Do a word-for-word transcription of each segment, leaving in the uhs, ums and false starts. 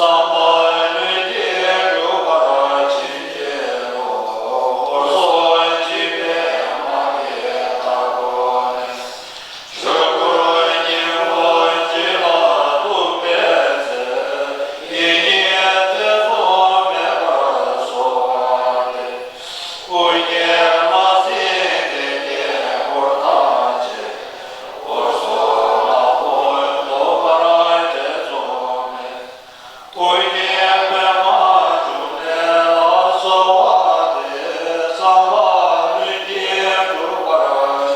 བསམ་པ་ལྷུན་གྱིས་འགྲུབ་པར་བྱིན་གྱིས་རློབས། འཁོར་སོགས་འཇིག་པའི་དམག་གིས་མཐའ་བསྐོར་ནས། ཆོས་འཁོར་དཀྱིལ་འཁོར་འཇིག་ལ་གཏུགས་པའི་ཚེ། ཡིད་གཉིས་ཐེ་ཚོམ་མེད་པར་གསོལ་བ་འདེབས། ཨོ་རྒྱན་མ་སྲིན་དེ་ཉིད་འཁོར་དང་བཅས། འཁོར་སོགས་ལ་ཕོག་ལྟོགས་པར་ཐེ་ཚོམ་མེད། ཨོ་རྒྱན་པདྨ་འབྱུང་གནས་ལ་གསོལ་བ་འདེབས། བསམ་པ་ལྷུན་གྱིས་འགྲུབ་པར་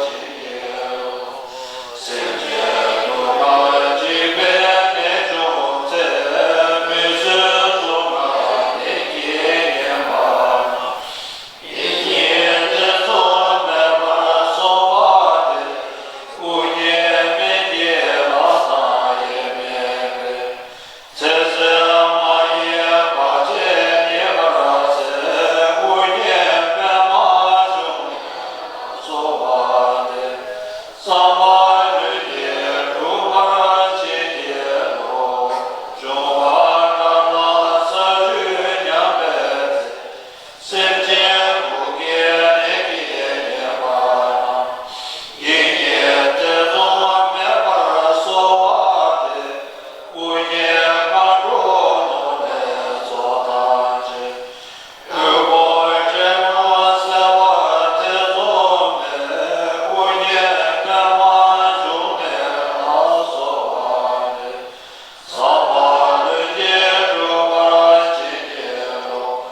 བྱིན་གྱིས་རློབས། སེམས་ཅན་སྡུག་བསྔལ་འཇིགས་པའི་ནད་བྱུང་ཚེ། མི་བཟོད་མཚོ་རྒང་ནད་ཀྱིས་ཉེན་པ་ན། ཡིད་གཉིས་ཐེ་ཚོམ་མེད་པར་གསོལ་བ་འདེབས། ཨོ་རྒྱན་མི་བསྐྱོད་ལྷ་དང་དབྱེར་མེད་པས། ཚེ་ཟད་མ་ཡིན་བར་ཆད་ཉེ་བར་སེལ། ཨོ་རྒྱན་པདྨ་འབྱུང་གནས་ལ་གསོལ་བ་འདེབས། བསམ་པ་ལྷུན་གྱིས་འགྲུབ་པར་བྱིན་གྱིས་རློབས། འབྱུང་བ་དགྲ་ལྷ་ས་བཅུད་ཉམས་པའི་ཚེ། སེམས་ཅན་སྡུག་བསྔལ་ནད་ཀྱིས་ཉེན་པ་ན། ཡིད་གཉིས་ཐེ་ཚོམ་མེད་པར་གསོལ་བ་འདེབས། ཨོ་རྒྱན་མཁའ་འགྲོ་ནོར་ལྷའི་ཚོགས་དང་བཅས། དབུལ་ཕོངས་འདྲེ་རྣམས་སེལ་བར་ཐེ་ཚོམ་མེད། ཨོ་རྒྱན་པདྨ་འབྱུང་གནས་ལ་གསོལ་བ་འདེབས། བསམ་པ་ལྷུན་གྱིས་འགྲུབ་པར་བྱིན་གྱིས་རློབས།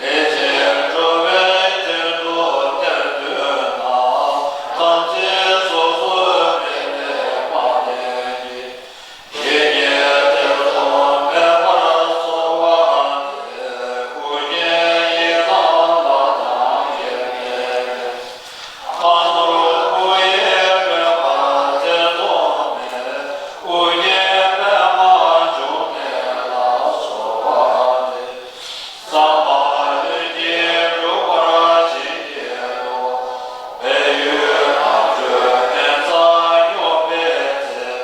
ལས་ཅན་འགྲོ་བའི་དོན་དུ་གཏེར་འདོན་ན། དམ་ཚིག་སོ་སོར་མི་གནས་སྤངས་ལེན་གྱིས། ཡིད་གཉིས་ཐེ་ཚོམ་མེད་པར་གསོལ་བ་འདེབས། ཨོ་རྒྱན་ཡི་དམ་ལྷ་དང་དབྱེར་མེད་པས། ཨ་ནུ་ཨོ་ཡེ་པདྨ་ཐེ་ཚོམ་མེད། ཨོ་རྒྱན་པདྨ་འབྱུང་གནས་ལ་གསོལ་བ་འདེབས། བསམ་པ་ལྷུན་གྱིས་འགྲུབ་པར་བྱིན་གྱིས་རློབས། བལ་ཡུལ་ནང་ཆོས་ཕན་མཚམས་སྙོམས་པའི་ཚེ།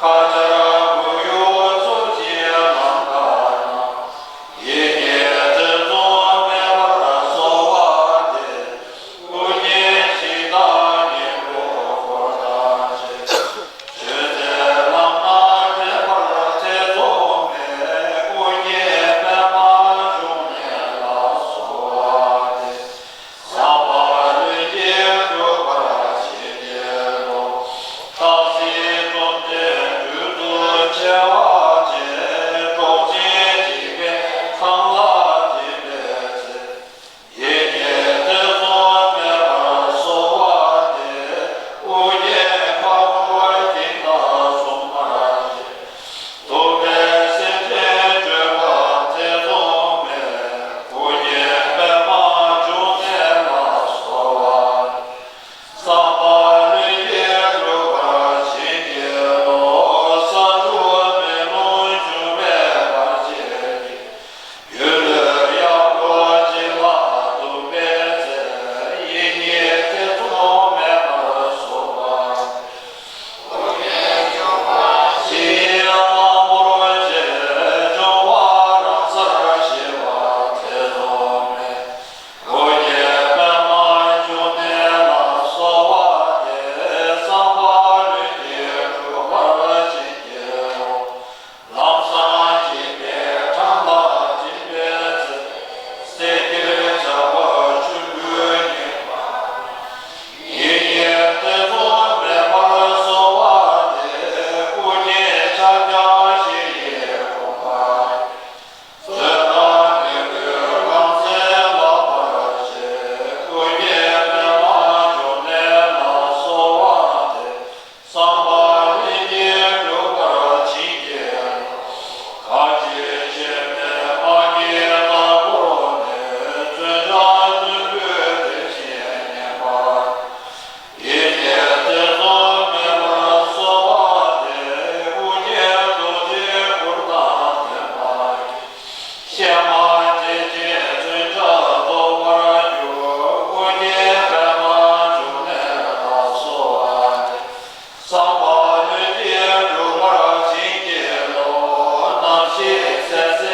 ཁ་ཆར་སྤུ་གུ་ཚོགས་ཀྱིས་ལམ་ཁ་ན། ཡིད་གཉིས་ཐེ་ཚོམ་མེད་པར་གསོལ་བ་འདེབས། ཨོ་རྒྱན་ཞིང་བདག་ཉིད་དུ་འཁོར་དང་བཅས། ཆོས་མཛད་ལམ་སྣ་འདྲེན་པར་ཐེ་ཚོམ་མེད། ཨོ་རྒྱན་པདྨ་འབྱུང་གནས་ལ་གསོལ་བ་འདེབས། བསམ་པ་ལྷུན་གྱིས་འགྲུབ་པར་བྱིན་གྱིས་རློབས། སྟག་གཟིག་འབྲོམ་སྟོན་རྒྱུད་དུ་ཆེ་བ་ཅན། འབྲོམ་ཆེན་འཇིགས་པའི་ཁམས་ལ་ཐིམ་པའི་ཚེ། ཡིད་གཉིས་ཐེ་ཚོམ་མེད་པར་གསོལ་བ་འདེབས། ཨོ་རྒྱན་མཁའ་འགྲོ་ཀུན་དང་སྲུང་མར་བཅས། གདུག་པའི་སེམས་ཅན་བྱོལ་བར་ཐེ་ཚོམ་མེད། ཨོ་རྒྱན་པདྨ་འབྱུང་གནས་ལ་གསོལ་བ་འདེབས། བསམ་པ་ལྷུན་གྱིས་འགྲུབ་པར་བྱིན་གྱིས་རློབས། ས་འབྲུག་མེ་རླུང་འབྱུང་བའི་བར་ཆད་ཀྱིས། ཡུལ་ལུས་གཡར་སྐོར་འཇིག་ལ་གཏུགས་པའི་ཚེ། ཡིད་གཉིས་ཐེ་ཚོམ་མེད་པར་གསོལ་བ་འདེབས། ཞི་བའི་གླང་པོ་ཆེ་འབྱུང་བ་རང་སར་ཞི་བར་ཐེ་ཚོམ་མེད། ཨོ་རྒྱན་པདྨ་འབྱུང་གནས་ལ་གསོལ་བ་འདེབས། བསམ་པ་ལྷུན་གྱིས་འགྲུབ་པར་བྱིན་གྱིས་རློབས། ལམ་སྲང་འཇིགས་པའི་འཕྲང་ལ་ཐིམ་པའི་ཚེ། སེང་གེ་ལྕགས་ཀྱུ་ཆུ་སྦྲུལ་གཉིས་པ། ཡིད་གཉིས་ཐེ་ཚོམ་མེད་པར་གསོལ་བ་འདེབས། ཨོ་རྒྱན་ཕྱག་རྒྱ་བཞི་ཡི་དྲུང་པ། བཙོན་དང་མི་མགོའི་རྐང་རྩེད་ལ་བར་ཆད། ཨོ་རྒྱན་པདྨ་འབྱུང་གནས་ལ་གསོལ་བ་འདེབས། བསམ་པ་ལྷུན་གྱིས་འགྲུབ་པར་བྱིན་གྱིས་རློབས། གང་ཞིག་ཆད་མེད་དམག་གིས་མཐའ་བསྐོར་ནས། བཙོན་བྱང་བཙོན་པོས་དེ་བཞིན་ཉེན་པ། ཡིད་གཉིས་ཐེ་ཚོམ་མེད་པར་གསོལ་བ་འདེབས། ཨོ་རྒྱན་རྡོ་རྗེའི་གུར་དང་ལྡན་པ་ཡི། གཤེད་མ་དེ་བཞིན་མཚོན་ཆ་ཐོབ་པར་འགྱུར། ཨོ་རྒྱན་པདྨ་འབྱུང་གནས་ལ་གསོལ་བ་འདེབས། བསམ་པ་ལྷུན་གྱིས་འགྲུབ་པར་བྱིན་གྱིས་རློབས། རྣམ་ཤེས་ཚེ་ཟད་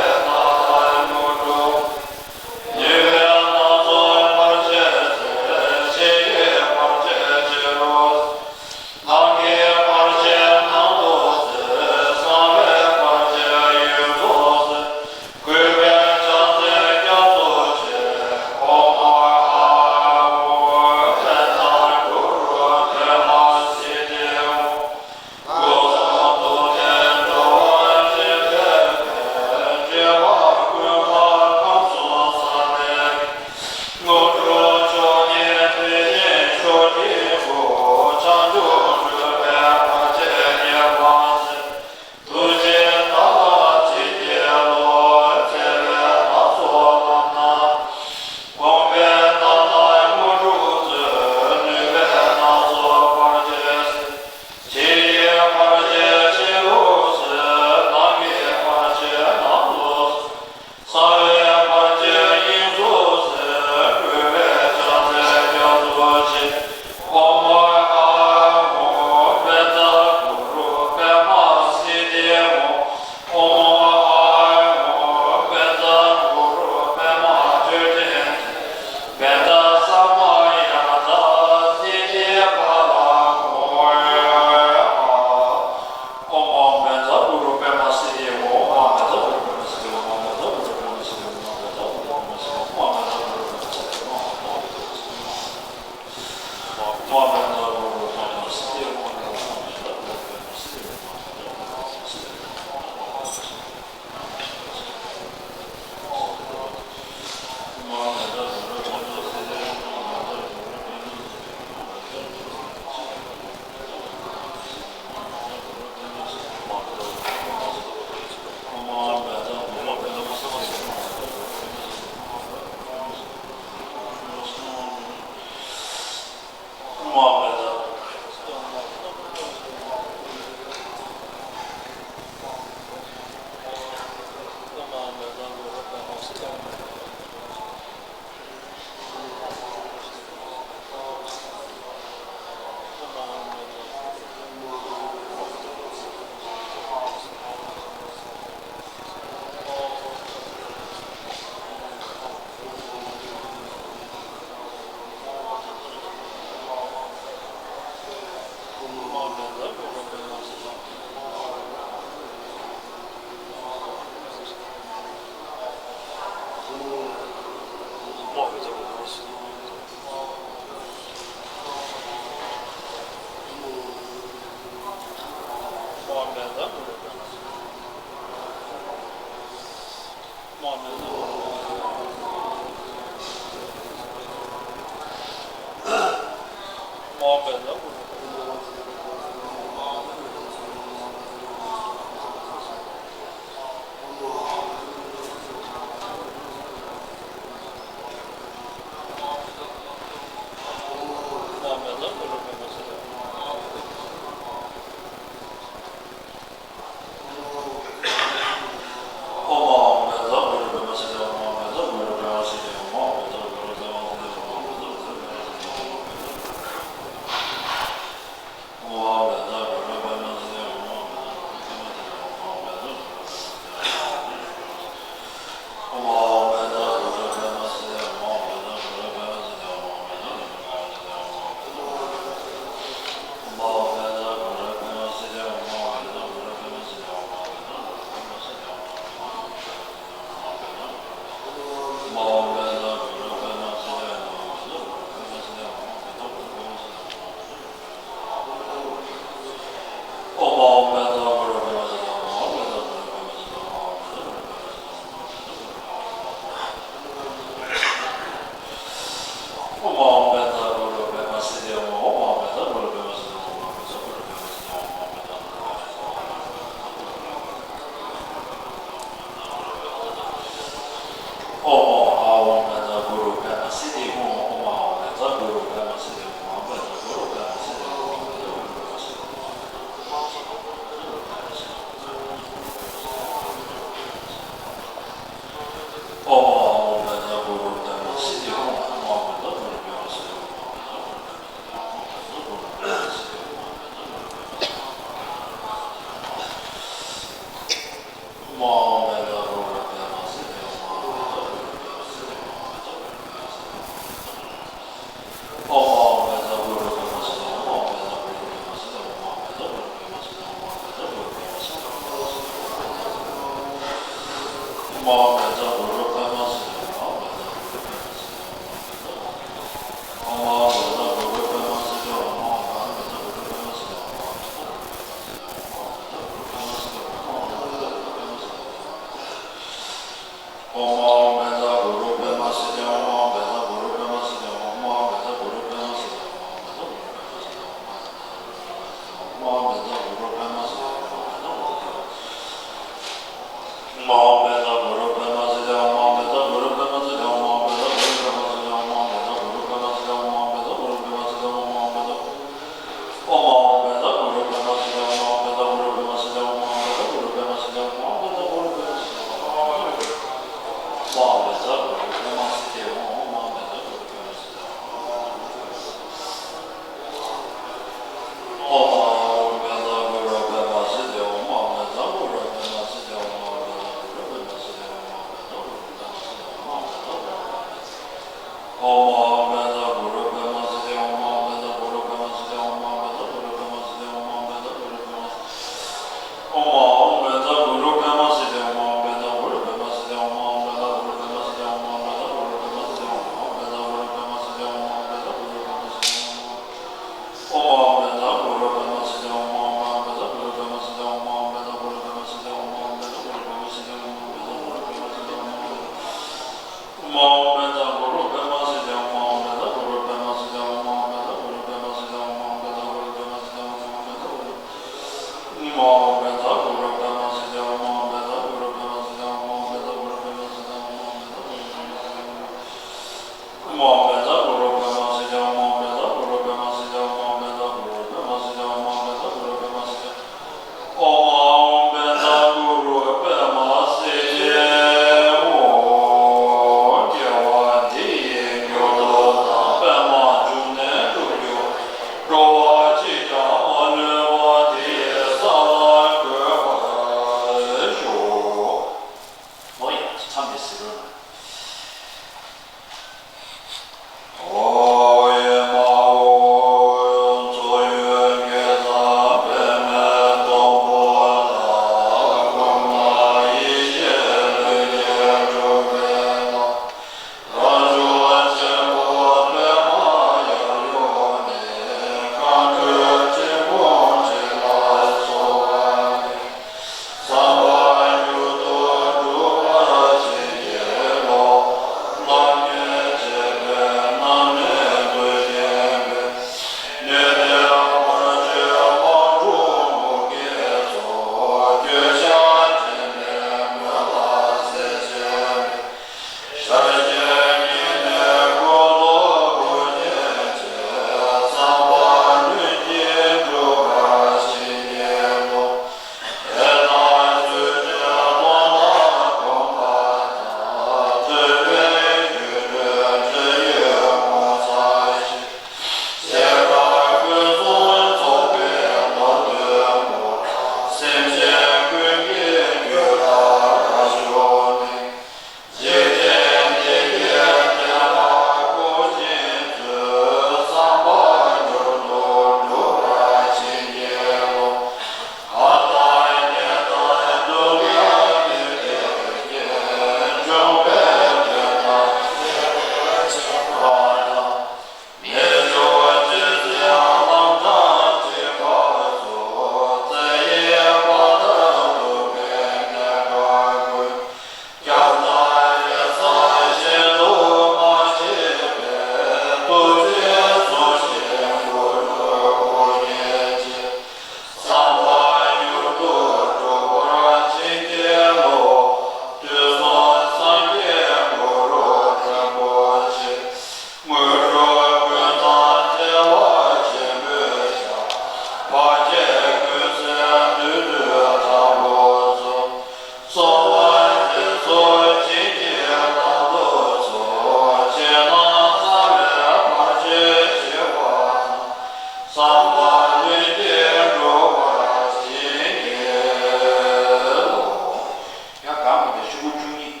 ཡང་གང་མི་འདྲ་ཤོག་བུ་བཅུ་གཉིས།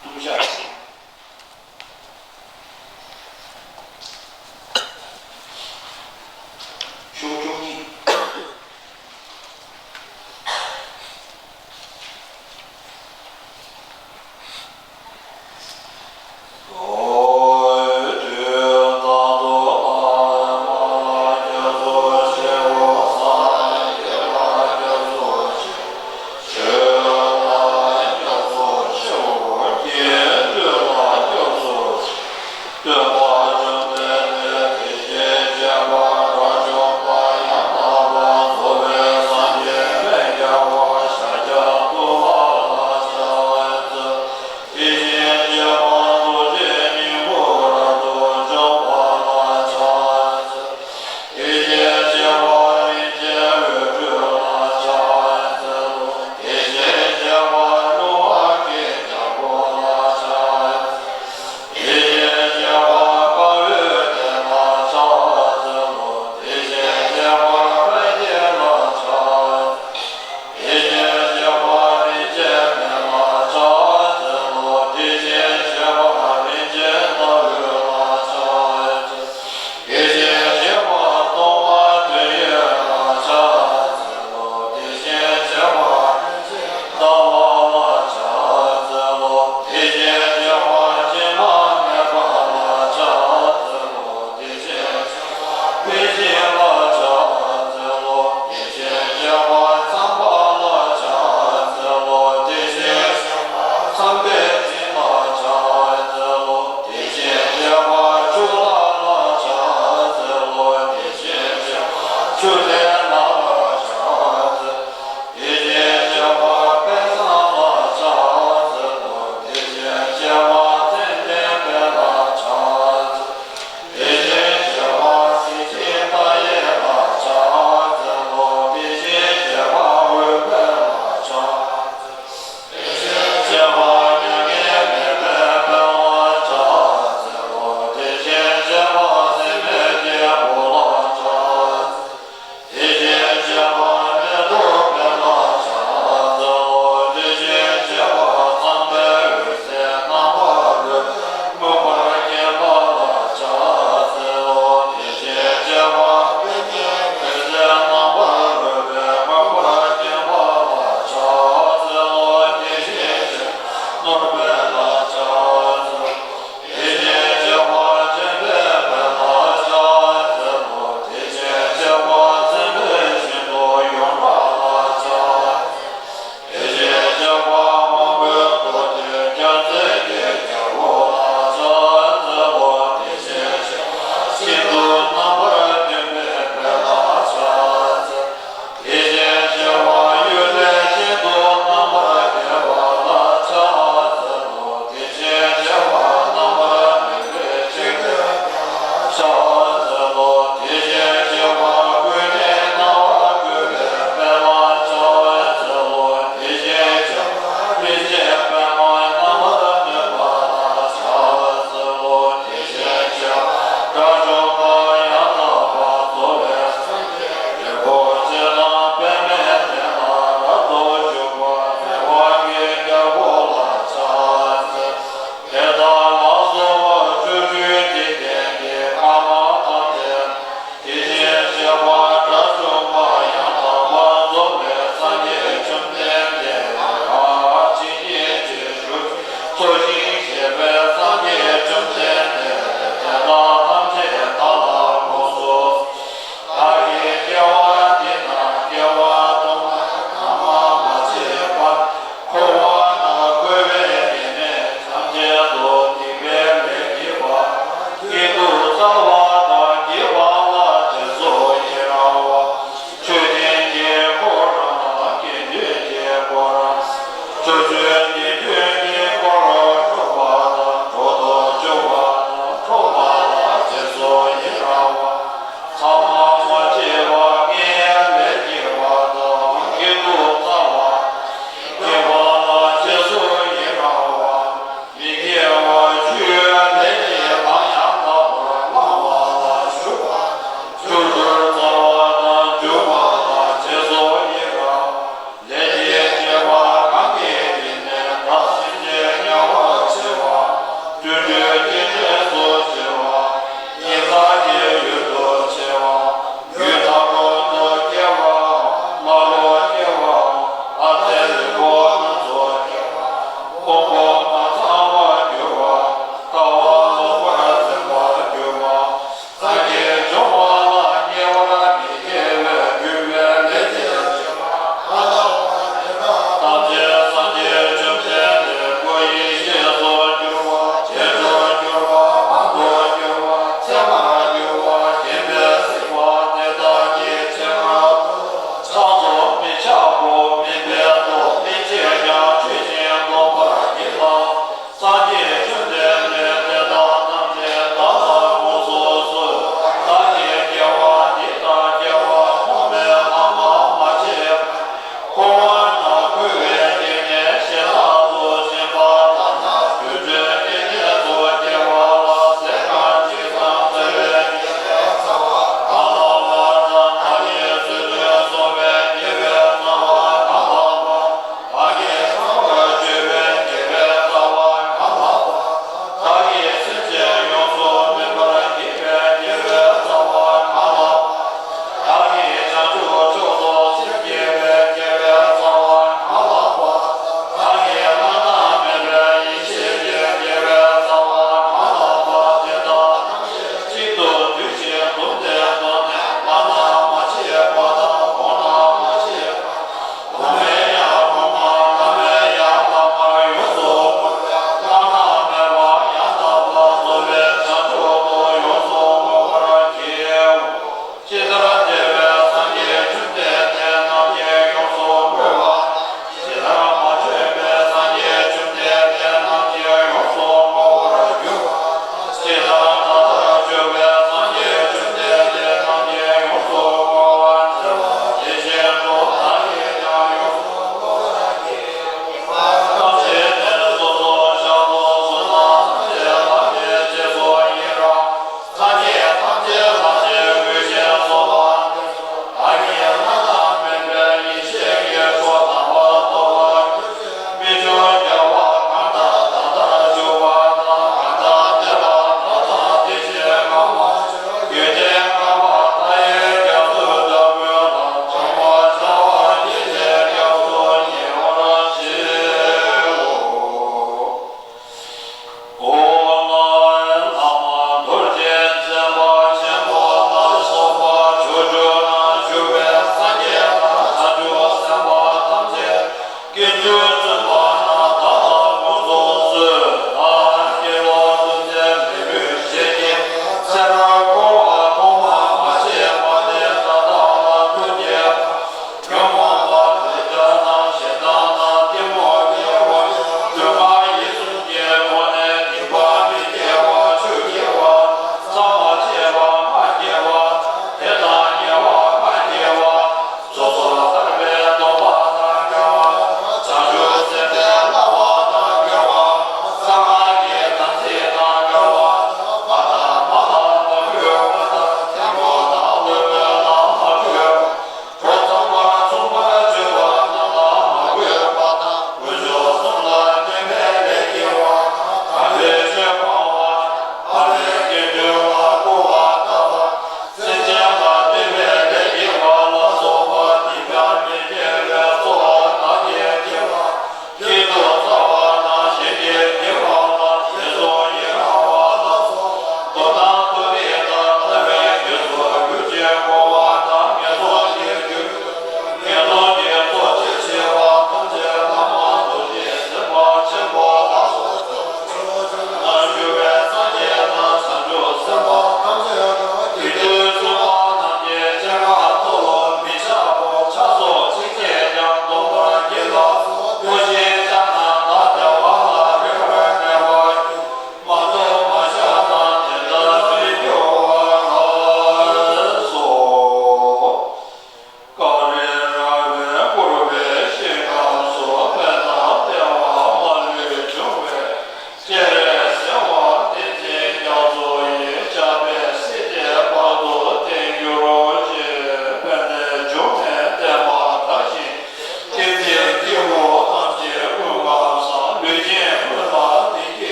ལྟུང་བཤགས། ཤོག་བུ་བཅུ་གཉིས།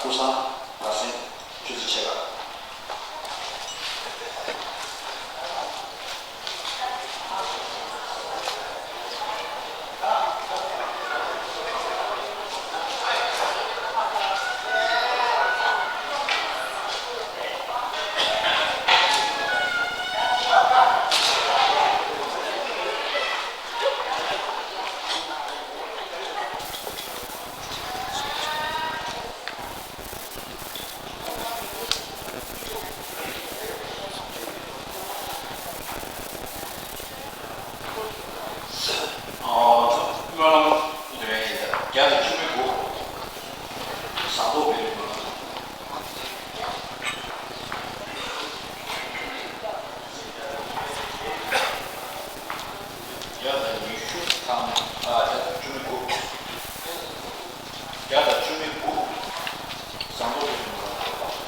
ཀུན་བཟང་དར་སེང་ཆུ་ཚོད་ཕྱེད་ཀ། སྨོན་ལམ་རེད། བརྒྱ་དང་བཅུ་མེད་དགུ། ཟངས་མདོག་དཔལ་རི་སྨོན་ལམ། བརྒྱ་དང་ཉི་ཤུ་ཐམ། ཨ། བརྒྱ་དང་བཅུ་མེད་དགུ། བརྒྱ་དང་བཅུ་མེད་དགུ། ཟངས་མདོག་དཔལ་རི་སྨོན་ལམ།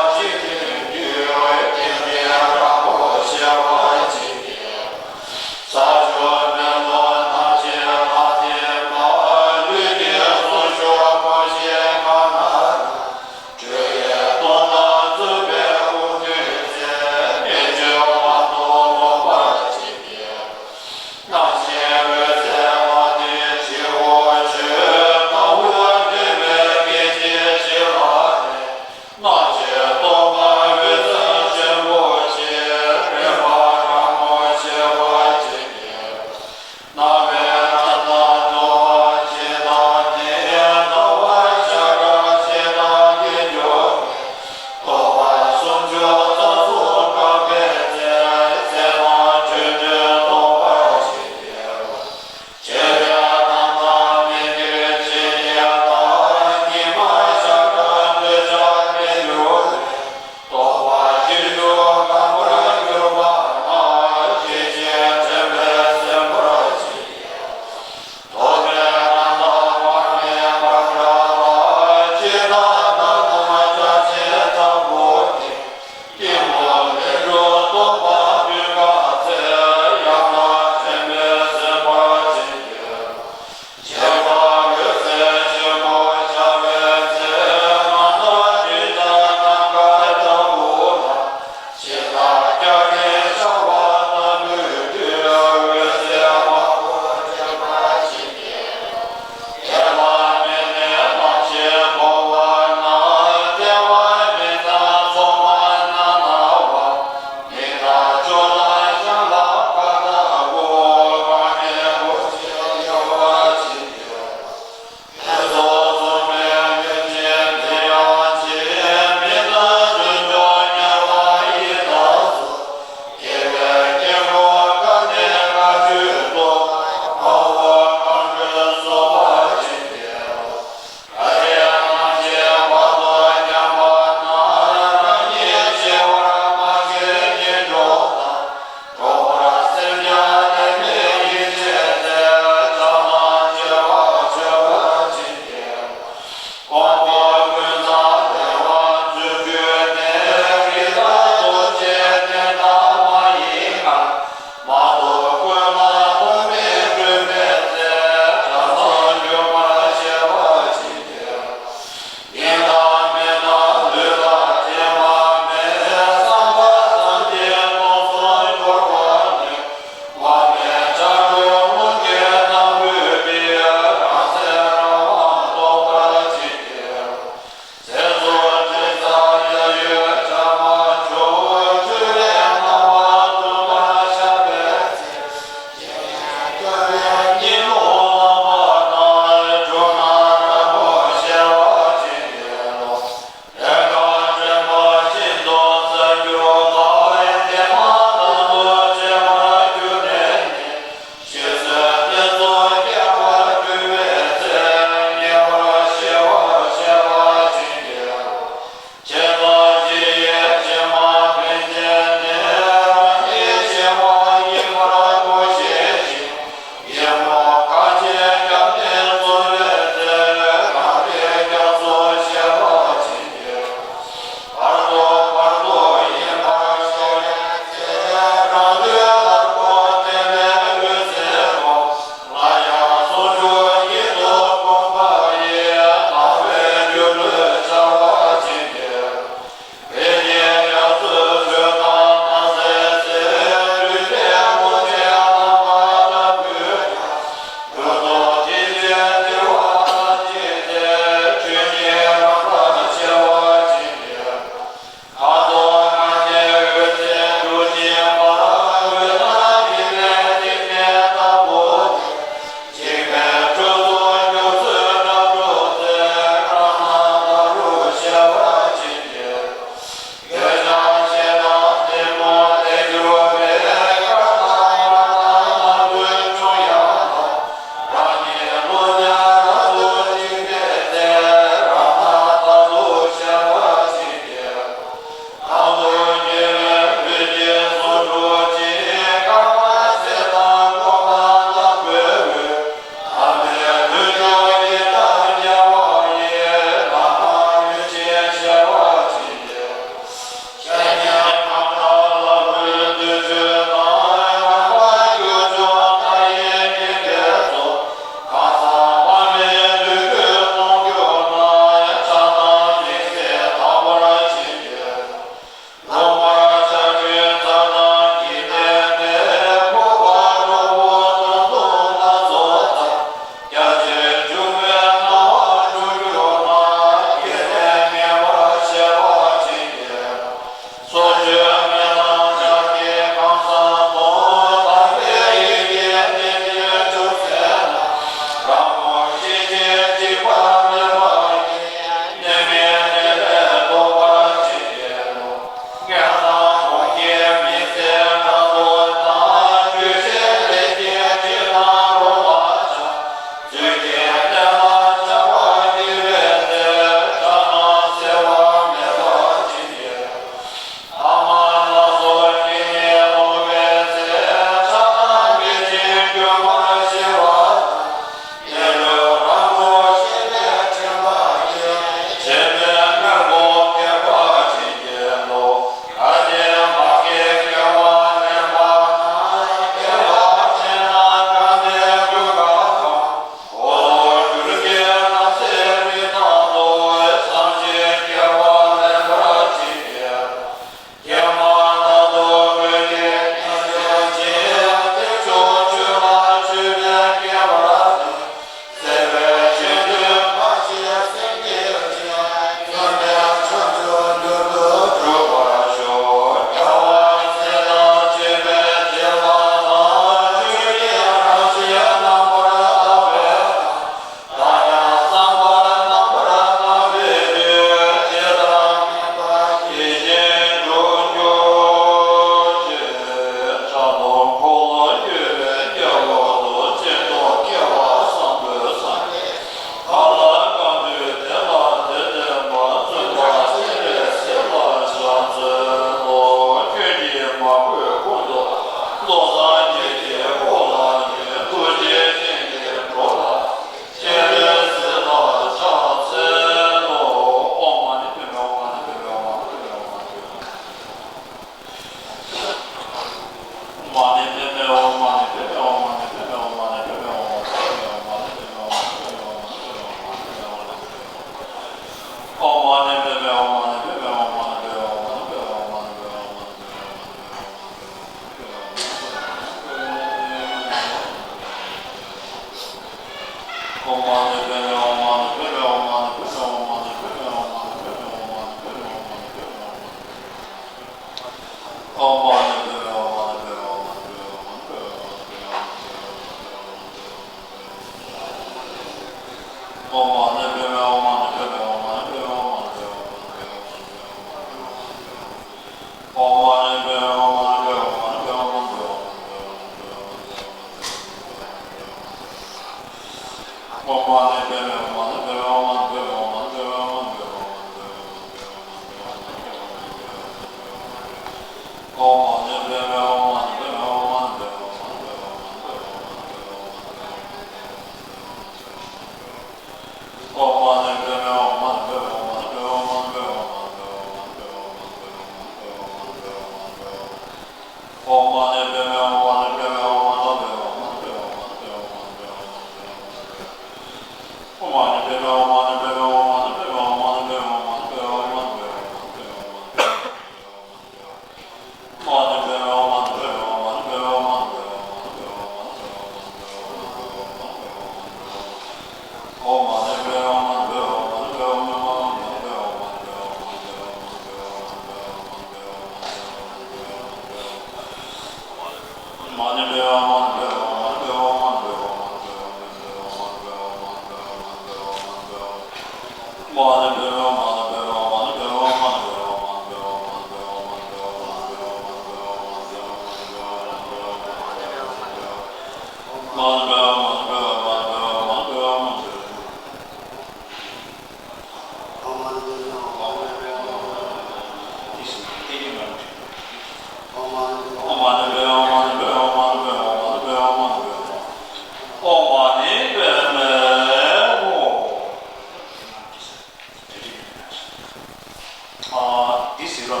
འདི་ཟེར་རོ།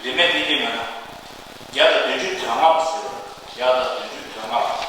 རིས་མེད་བསྟན་གྱི་མེད་ན། བརྒྱ་དང་བདུན་ཅུ་དོན་ལྔ་པ་ཟེར་རོ། བརྒྱ་དང་བདུན་ཅུ་དོན་ལྔ་པ།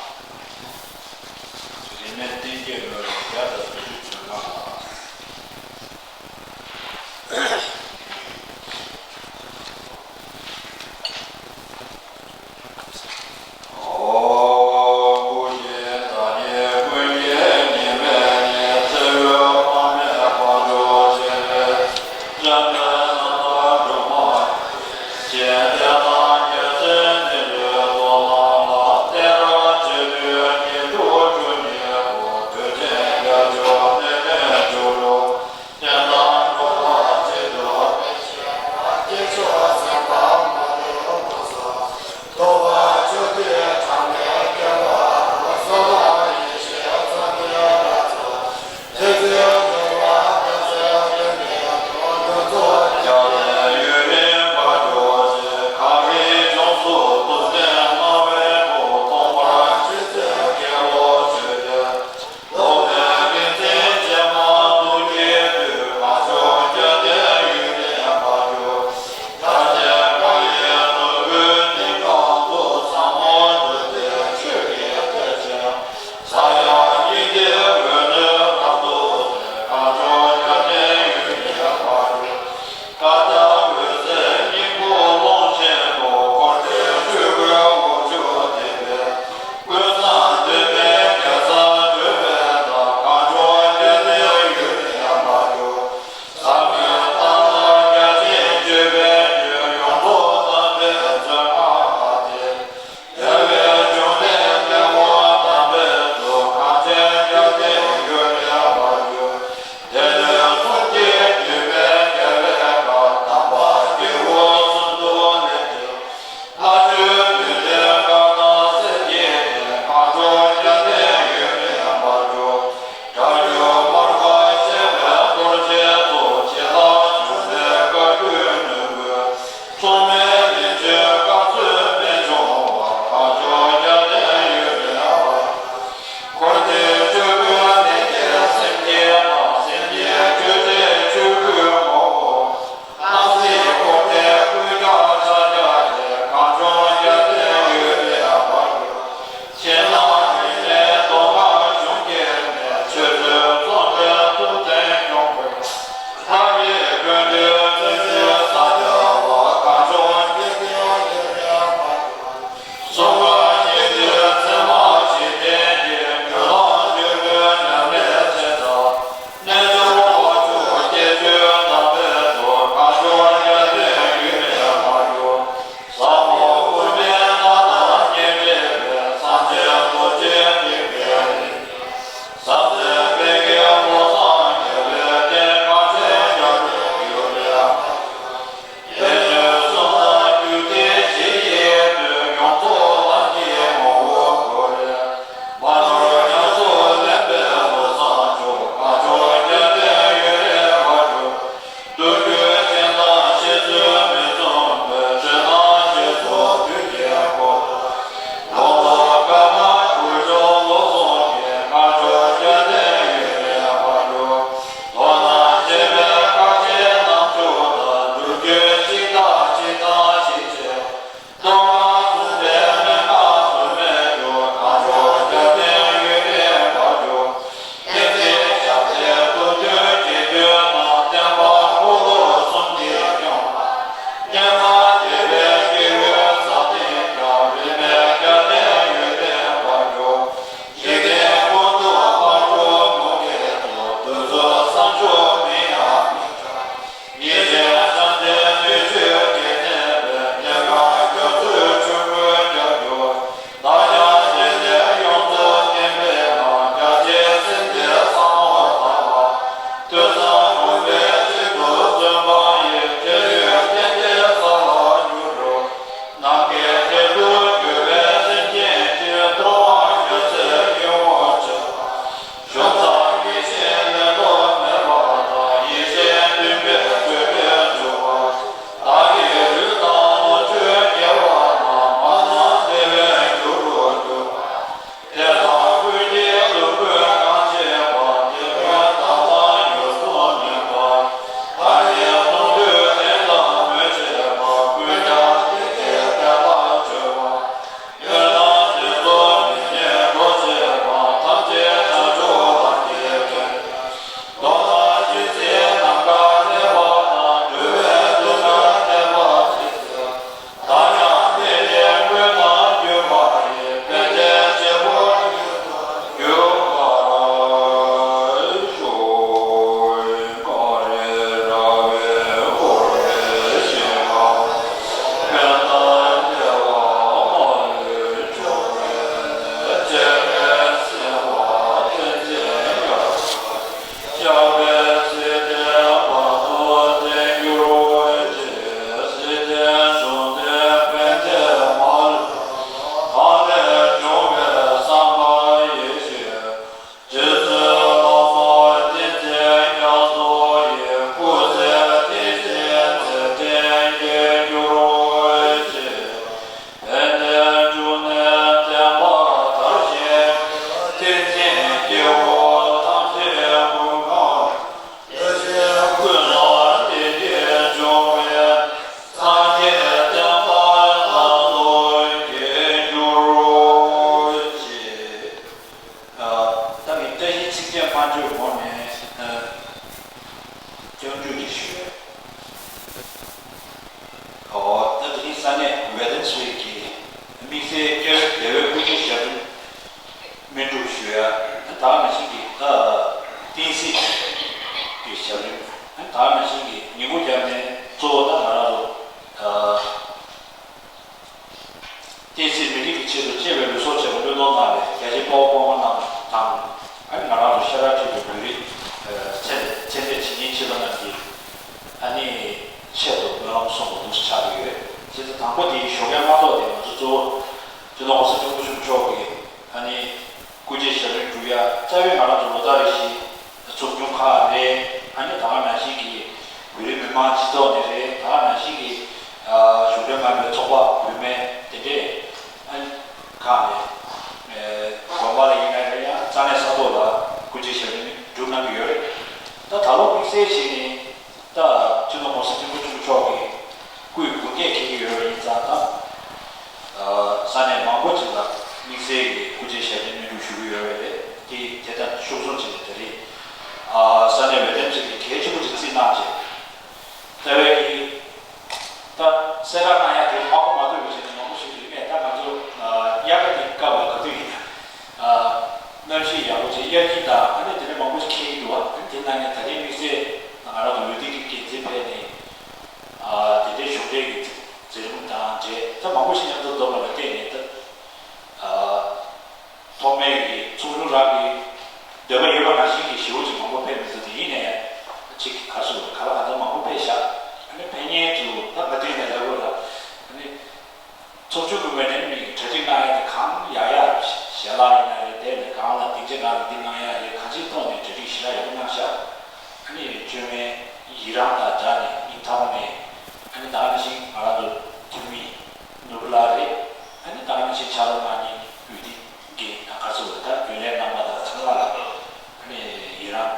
ཆེས་མ་བརྗོད་གོང་ནས་ཨ་སྐྱབས་འཇུག་ཅིག་ཞུ། ཨོ་ད་དེ་རིང་ས་གནས་ཝེ་ཏན་སུའི་གི་དམིགས་བསལ་སྐྱབས་རྗེ་རྒྱལ་བའི་སྐུ་ཕྱྭའི་ཞབས་རིམ་སྨིན་སྒྲུབ་ཞུ་ཡ། ད་ག་ནང་བཞིན་གྱི་ད་བསྟན་སྲིད་ཀྱི་ཞབས་རིམ། ད་ག་ནང་བཞིན་གྱི་ཉིན་གུང་རྒྱབ་ནས་གཙོ་བོ་ད་ང་རང་ཚོ་ད་བསྟན་སྲིད་མི་རིགས་ཀྱི་ཆེད་དུ་གཅེས་པའི་ལུས་སྲོག་བཅད་པའི་བློས་གཏོང་གནང་བའི་རྒྱལ་གཅེས་དཔའ་བོ་དཔའ་མོ་རྣམས་དང་། ཨ་ནི་ང་རང་ཚོ་ཤ་ཁྲག་གཅིག་ཏུ་བོད་རིགས་ཚེ་ཚེ་འདས་ཇི་སྙེད་མཆིས་པ་རྣམས་ཀྱི་ཨ་ནི་ཆེད་དུ་སྨོན་ལམ་གསུང་བ་འདུག་སེ་ཆགས་ཀྱི་ཡོད། བྱས་ཙང་དང་པོ་དེའི་ཞོགས་ཀས་མ་གཏོགས་དེ་ང་ཚོ་གཙོ་བོ་སྤྱི་ནོར་༸གོང་ས་༸སྐྱབས་མགོན་ཆེན་པོ་མཆོག་གི་ཨ་ནི་སྐུ་ཕྱྭའི་ཞབས་རིམ་སྒྲུབ་ཡ། རྩ་བའི་ང་རང་ཚོ་ལོ་ལྟར་རེ་བཞིན་ཚོགས་ཆུང་ཁག་རེད། ཨ་ནི་ད་ག་ནང་བཞིན་གྱི་བོད་རིགས་མི་མང་སྤྱི་ཚོགས་ནས་རེད། ད་ག་ནང་བཞིན་གྱི་གཞུང་འབྲེལ་མ་ཡིན་པའི་ཚོགས་པ་བོད་མི་དེ་འདྲས་ཨ་ནི་ཁག་ནས་དགོན་པ་ལ་ཡིན་ན་རེད། ཡང་ས་གནས་ས་ཐོག་ལ་སྐུ་ཕྱྭའི་ཞབས་རིམ་སྒྲུབ་གནང་གི་ཡོད་རེད། ད་ད་ལོ་དམིགས་བསལ་བྱས་ནས་ད་སྤྱི་ནོར་༸གོང་ས་༸སྐྱབས་མགོན་ཆེན་པོ་མཆོག་གི་སྐུའི་དགུང་སྐྱེས་འཁེལ་གྱི་ཡོད་པ་ཡིན་ཙང་། ད་ཨ་ས་གནས་མང་པོ་ཅིག་ལ་དམིགས་བསལ་གྱི་སྐུ་ཕྱྭའི་ཞབས་རིམ་སྨིན་སྒྲུབ་ཞུ་གི་ཡོད་པ་རེད། དེ་དེ་དང་ཤུགས་མཚུངས་བྱས་ནས་དེ་རིང་ཨ་ས་གནས་ཝེ་ཏན་ཅིག་གིས་གལ་ཆེན་པོ་ཅིག་བརྩིས་གནང་བྱས། རྩ་བའི་གི་ད་གསལ་བསྒྲགས་གནང་ཡ་དེ་མ་གོ་མ་ཐོས་པའི་ཆ་ནས་མང་པོ་ཞིག་རེད། ངས་ད་ང་ཚོ་ཨ་དབྱར་ཁ་དེ་སྐབས་ལ་ག་དུས་ཡིན་ན་ཨ་གནམ་གཤིས་ཡག་པོ་བྱས། དབྱར་དཀྱིལ་དང་ཨ་ནི་དེ་འདྲ་མང་པོ་ཞིག་འཁེལ་གྱི་འདུག་བ། ཨ་ནི་དེ་ནང་ནས་ད་རེས་དམིགས་བསལ་ང་རང་ཚོ་འོས་བསྡུ་གི་འགན་འཛིན་ཕེབས་ནས་ཨ་དེ་འདྲའི་གཞུང་འབྲེལ་གྱི་མཛད་རིམ་དང་འབྲེལ་ད་མང་པོ་ཞིག་མཉམ་དུ་འཛོམས་པ་ལ་བརྟེན་ནས་ད་ཨ། ཐོག་མའི་གི་ཚོགས་ཆུང་རང་གི་འདོད་པ་ཡོད་པ་ནང་བཞིན་གྱི་ཞེ་པོ་ཅིག་མང་པོ་ཕེབས་མི་ཐུབ་དེ་ཡིན་ནའི་ཅིག་ག་རེ་ཟེར་དགོས་རེད། ག་ལ་གང་འཚམ་མང་པོ་ཕེབས་ཤག་ཨ་ནི་ཕེབས་མཁན་ཚོ་ད་ག་དུས་ནས་ལབ་དགོས་རེད། ཨ་ནི་ཚོགས་ཆུང་གི་ངོས་ནས་མི་གྲ་སྒྲིག་གནང་ཡ་དེ་གང་ཡག་ཡག་ཞལ་ལག་ཡིན་ན་རེད། དེ་ནས་གང་ལ་སྡིངས་ཆ་གང་ལ་འདི་གནང་ཡ་རེད། གང་ཅིའི་ཐོག་ནས་གྲ་སྒྲིག་ཞེ་དྲག་ཡག་པོ་གནང་ཤག་ཨ་ནི་བཅོས་མའི་ཡི་རངས་དང་སྦྲགས་ནས་སྙིང་ཐག་པ་ནས་ཨ་ནི་ད་ག་ནང་བཞིན་ང་རང་ཚོ་འཐུས་མི་ནོར་བུ་ལགས་རེད། ཨ་ནི་ད་ག་ནང་བཞིན་ཕྱག་རོགས་གནང་མཁན་འོས་བསྡུ་གི་ད་ག་ཚོད་ད་རྒྱུན་ལས་རྣམ་པ་དང་ཚང་མ་ལ་ཨ་ནི་ཡི་རངས་